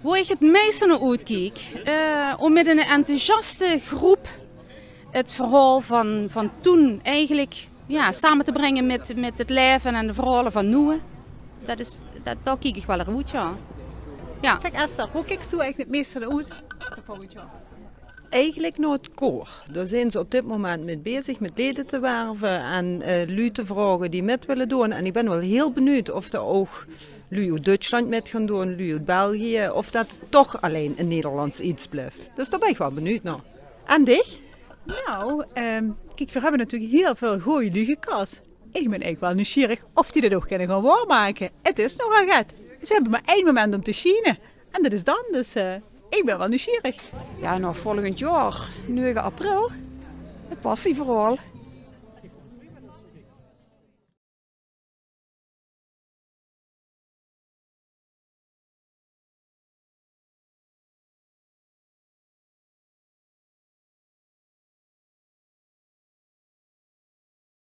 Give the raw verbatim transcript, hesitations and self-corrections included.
Wo ich 't meiste nao oetkiek, eh, óm mit 'n enthousiaste groep 't verhaol van, van toen eigelik, jao, same te bringe mit, mit 't laeve en de verhaole van noe. Det is, det, dao kiek ich waal nao oet, jao. Jao. Zèk Esther, wo kiks doe eigelik 't meiste nao oet? Eigelik nao 't koor. Dao zeen ze op dit moment mit bezig, mit lede te werve en, eh, luuj te vraoge die mit wille doon. En ich bön waal hiel benuujd of d'r ouch luuj oet Duutsjland mit gaon doon, luuj oet België, of det 't toch allein ein Nederlands get blief. Dus dao bön ich waal benuujd nao. En dich? Nou, ehm, kiek, veer höbbe natuurlik hiel väöl gooj luuj gekas. Ich bön eigelik waal nuujsjierig of die det ouch kinne gaon waormake. 't Is nogal get. Ze höbbe mer ein moment óm te sjiene. En det is dan, dus, eh, ich bön waal nuujsjierig. Jao, nao volgend jaor, nege april, 't passieverhaol.